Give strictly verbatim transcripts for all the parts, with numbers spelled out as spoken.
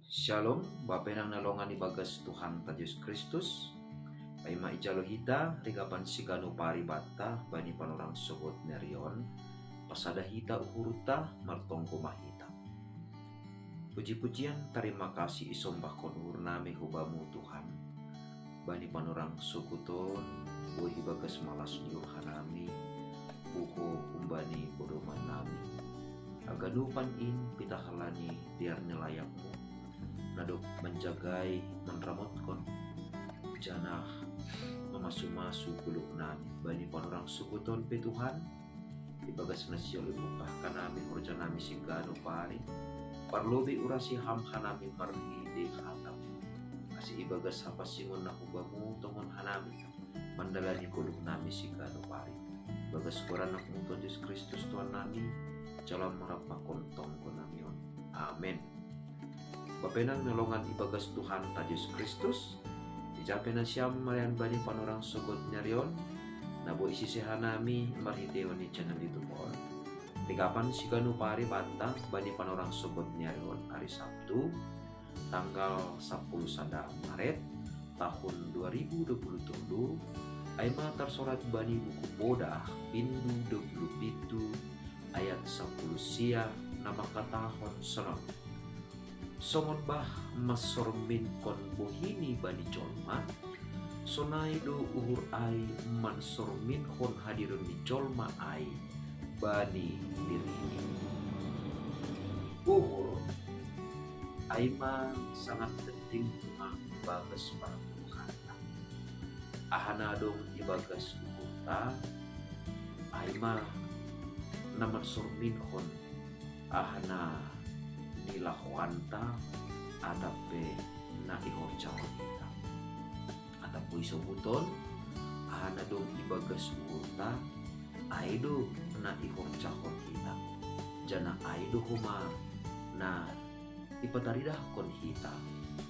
Shalom, bapenang na longan ibagas Tuhanta Jesus Kristus. Paima ijalo hita rigapan sigano paribata bani panorang sogot nerion, pasada hita uhurta martonggo mahita. Puji-pujian tarima kasih isombahkon uhur nami hubamu Tuhan, bani panorang sogoton, boi ibagas malas ni roha nami, puho humbani podoman nami. Haganupan in pitah halani dear ni layakmu, na dob manjagai manramotkon, janah mamasu-masu goluh nami bani panorang sogoton pe Tuhan, ibagas na sihol ibuktahkan nami horja nami sigano pari, parlobei urasi ham hanami marhitei hatam. Ase ibagas hapasingon na hubamu tongon hanami, mandalani goluh nami sigano pari. Ibagas goran na humoton Jesus Kristus Tuhan nami, jalam marapakon tonggo nami on. Amen. Bapenang na longan ibagas Tuhanta Jesus Kristus, ija pe nasiam marian bani panorang sogot nerion, na boi isise hanami marhiteon ni channel YouTube on. Rigapan sigano pari banta bani panorang sogot nerion ari Sabtu, tanggal sapuluh sada Maret tahun dua ribu dua puluh tolu, ai ma tarsorat bani buku Podah bindu dua puluh pitu ayat sapuluh sia na mangkatahon sonon. Songon bah mansorminkon bohini bani jolma, sonai do uhur ai mansorminkon hadiron ni jolma ai bani dirini. Uhur ai ma sangat penting tumang ibagas pargoluhanta. Aha na adong ibagas uhurta, ai ma na mansorminkon aha na nilahoanta atap pe na ihorjahon hita. Atap boi isobuton, aha na adong ibagas uhurta, ai do na ihorjahon hita, janah ai do homa na ipataridahkon hita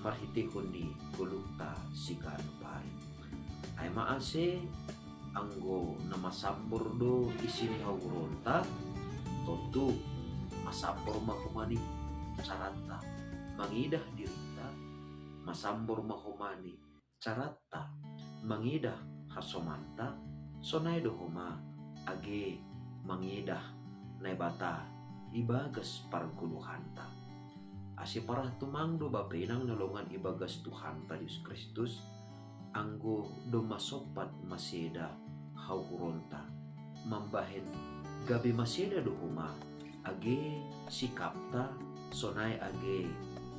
marhiteihon ni goluhta sigano pari. Ai ma ase anggo na masambor do isi ni hauhuronta, tontu masambor ma homa ni caranta mangidah dirinta, masambor ma homa ni caranta mangidah hasomanta, sonai do homa age mangidah Naibata ibagas pargoluhanta. Ase parah tumang do bapenang na longan ibagas Tuhanta Jesus Kristus, anggo domma sompat maseda hauhuronta, mambahen gabe maseda do homa age sikapta, sonai age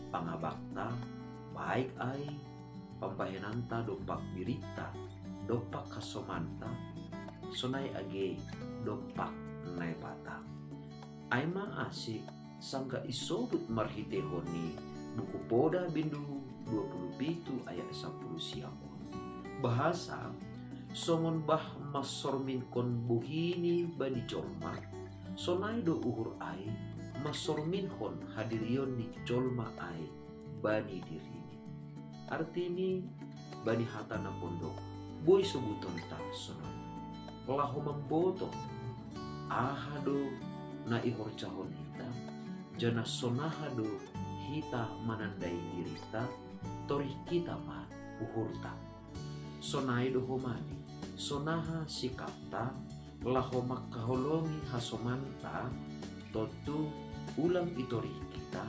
pangabakta, baik ai pambahenanta dompak dirinta, dompak hasomanta, sonai age dompak Naibata. Ai ma ase sanggah isobut marhiteihon ni buku Podah bindu dua puluh pitu ayat sapuluh sia on, bahasa songon bah mansorminkon bohini bani jolma, sonai do uhur ai mansorminkon hadirion ni jolma ai bani dirini. Artini, bani hata na pondok, boi sobutonta sonon, laho mambotoh aha do na ihorjahon hita, janah sonaha do hita manandai dirinta, torih hita ma uhurta. Sonai do homa ni, sonaha sikapta laho mangkaholongi hasomanta, tontu ulang itorih hita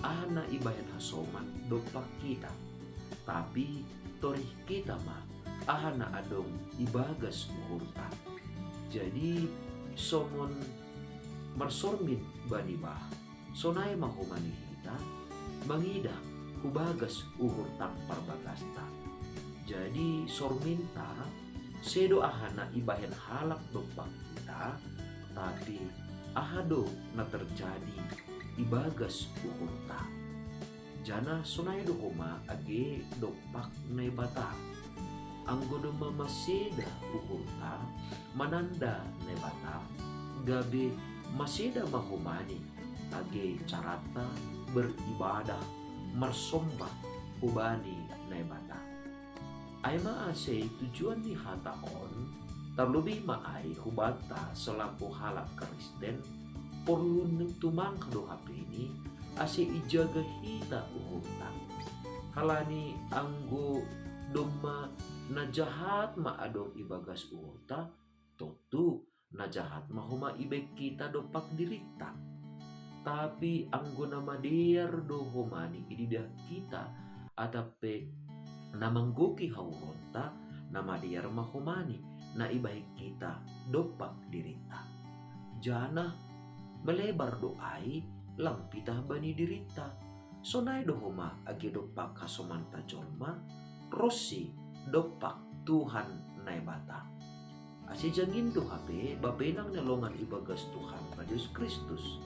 aha na ibahen hasoman dompak hita, tapi torih hita ma aha na adong ibagas uhurta. Jadi, songon marsormin bani bah, sonai ma homa ni hita mangidah hubagas uhur tang parbagasta. Jadi sorminta sedo aha na ibahen halak dompak hita, tapi aha do na terjadi ibagas uhurta. Janah sonai do homa age dompak Naibata. Anggo domma maseda uhurta mananda Naibata, gabe maseda ma homa ni age caranta beribadah marsombah hubani Naibata. Ai ma ase tujuan ni hata on, tarlobei ma ai hubanta selaku halak Kristen, porlu tumang do hapeni ase ijaga hita uhurta. Halani anggo domma na jahat ma adong ibagas uhurta, tontu na jahat ma homa ibaen hita dompak dirinta. Tapi anggo na madear do homa ni ididah hita, atap pe na manggoki hauronta, na madear ma homa ni na ibaen hita dompak dirinta. Janah malebar do ai lang pitah bani dirinta. Sonai do homa age dompak hasomanta jolma, ronsi dompak Tuhan Naibata. Ase jangin do hape bapenang ni longan ibagas Tuhanta Jesus Kristus.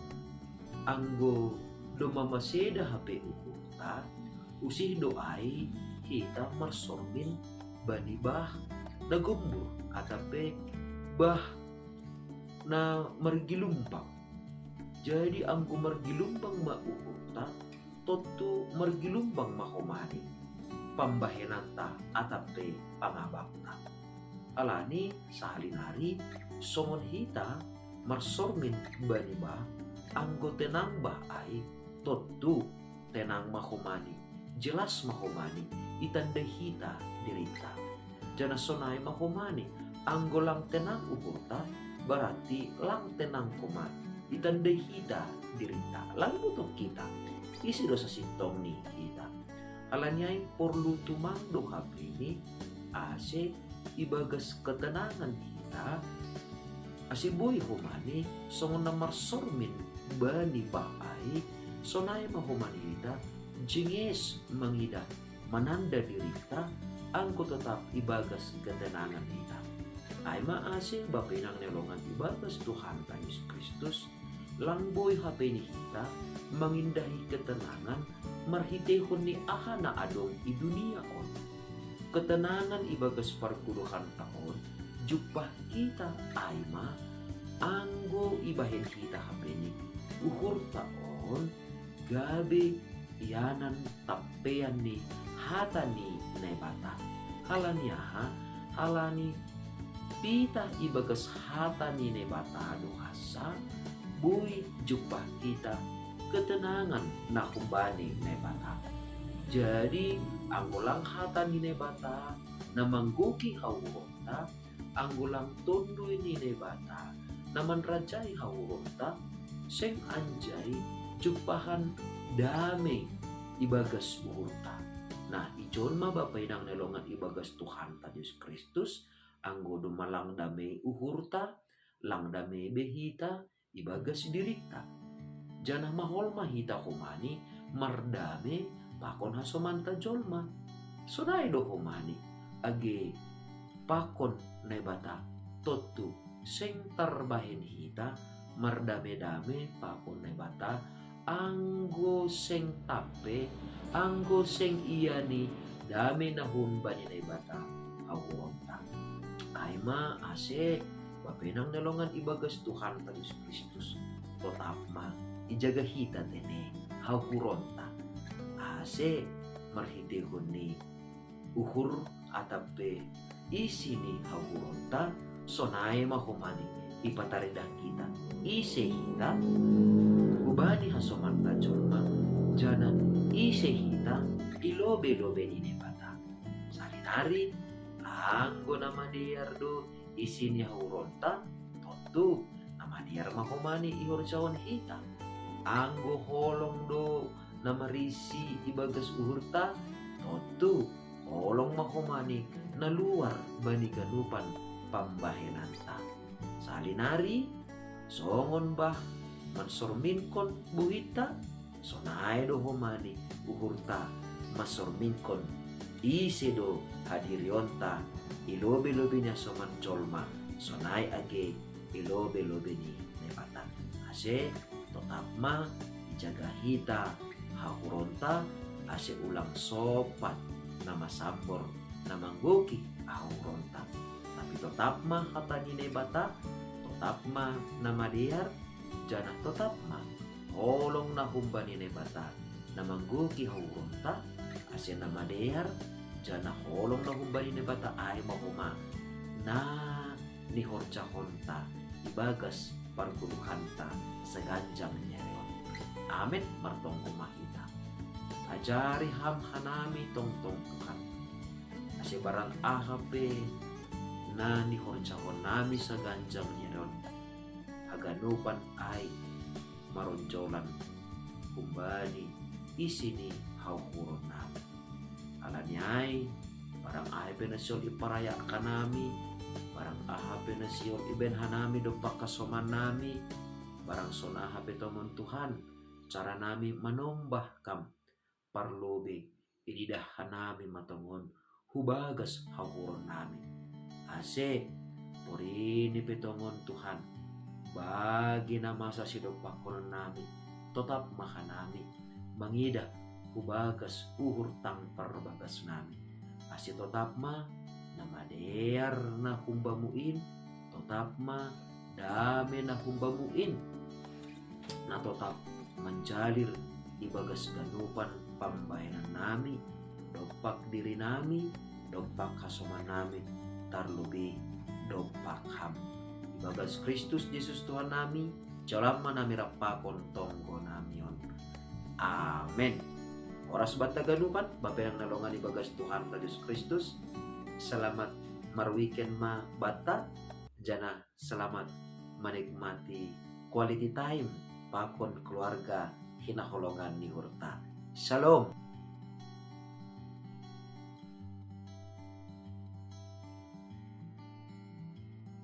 Anggo domma maseda hape uhurta, usih do ai hita marsormin bani bah na gombur, atap pe bah na margilumbang. Jadi anggo margilumbang ma uhurta, tontu margilumbang ma homa ni pambahenanta atap pe pangabangta. Alani sahali nari songon hita marsormin bani bah, anggo tenang bah ai, tontu tenang ma homa ni, jelas ma homa ni itandai hita dirinta. Janah sonai ma homa ni, anggo lang tenang uhurta, berarti lang tenang homa itandai hita dirinta. Lang boto hita ise do sasintongni hita. Alani ai porlu tumang do hape ni ase ibagas ketenangan hita, ase boi homa ni songon na marsormin bani bah ai, sonai ma homa ni hita jenges mangidah mananda dirinta, anggo totap ibagas ketenangan hita. Ai ma ase bapenang ni longan ibagas Tuhanta Jesus Kristus, lang boi hape ni hita mangindahi ketenangan marhiteihon ni aha na adong i dunia on. Ketenangan ibagas pargoluhanta on jumpah hita ai ma anggo ibahen hita hape ni uhurta on gabe ianan tampean ni hata ni Naibata. Halani aha? Halani pitah ibagas hata ni Naibata do hansa boi jumpah hita ketenangan na humbani Naibata. Jadi anggo lang hata ni Naibata na manggoki hauronta, anggo lang Tonduy ni Naibata na manrajai hauronta, seng anjai jumpahan dame ibagas uhurta. Nah, ijon ma bapenang ni longan ibagas Tuhanta Jesus Kristus, anggo domma lang dame uhurta, lang dame be hita ibagas dirinta. Janah mahol ma hita homa ni mardame pakon hasomanta jolma. Sonai do homa ni age pakon Naibata, tontu seng tarbahen hita mardame-dame pakon Naibata, anggo seng tampe, anggo seng ia ni dame na humbani Naibata hauronta. Ai ma ase bapenang ni longan ibagas Tuhanta Jesus Kristus, totap ma ijaga hita tene hauronta, ase marhiteihon ni uhur atap pe isi ni hauronta, sonai ma homa ni ipataridah hita ise hita hubani hasomanta jolma, janah ise hita i lobe-lobe ni Naibata. Sahali nari anggo na madear do isi ni hauronta, tontu na madear ma homa ni ihorjahon hita. Anggo holong do na marisi ibagas uhurta, tontu holong ma homa ni na luar bani ganupan pambahenanta. Sahali nari songon bah mansorminkon buhinta, sonai do homa ni uhurta mansorminkon ise do hadirionta i lobe-lobe ni hasoman jolma, sonai age i lobe-lobe ni Naibata. Ase totap ma ijaga hita hauronta, ase ulang sompat na masambor na manggoki hauronta. Tapi totap ma hata ni Naibata, totap ma na madear, janah totap ma holong na humbani Naibata na manggoki hauronta, ase na madear janah holong na humbani Naibata ai ma homa na nihorjahonta ibagas pargoluhanta saganjang ni ari on. Amen. Martonggo ma hita. Ajari Ham hanami tongtong Tuhan, ase barang aha pe na nihorjahon nami saganjang ni ari on, haganupan ai maronjolan humbani isi ni hauhuron nami. Alani ai, barang aha pe na sihol iparaya hanami, barang aha pe na sihol ibaen hanami dompak hasoman nami, barang son aha pe tongon Tuhan cara nami manombah Kam, parlobei ididah hanami ma tongon hu bagas hauhuron nami. Ase porini pe tongon Tuhan, bagi na masa sidompakhonon nami, totap ma hanami mangidah hu bagas uhur tang parbagas nami. Ase totap ma na madear na humbamu in, totap ma dame na humbamu in, na totap manjalir ibagas ganupan pambahenan nami, dompak diri nami, dompak hasoman nami, tarlobei dompak Ham. Ibagas Kristus Jesus Tuhan nami, jalo ma nami rap pakon tonggo nami on. Amen. Horas banta ganupan, bapenang na longan ibagas Tuhan Jesus Kristus. Selamat marweekend ma banta, janah selamat menikmati quality time pakon keluarga hinaholongan ni uhurta. Shalom.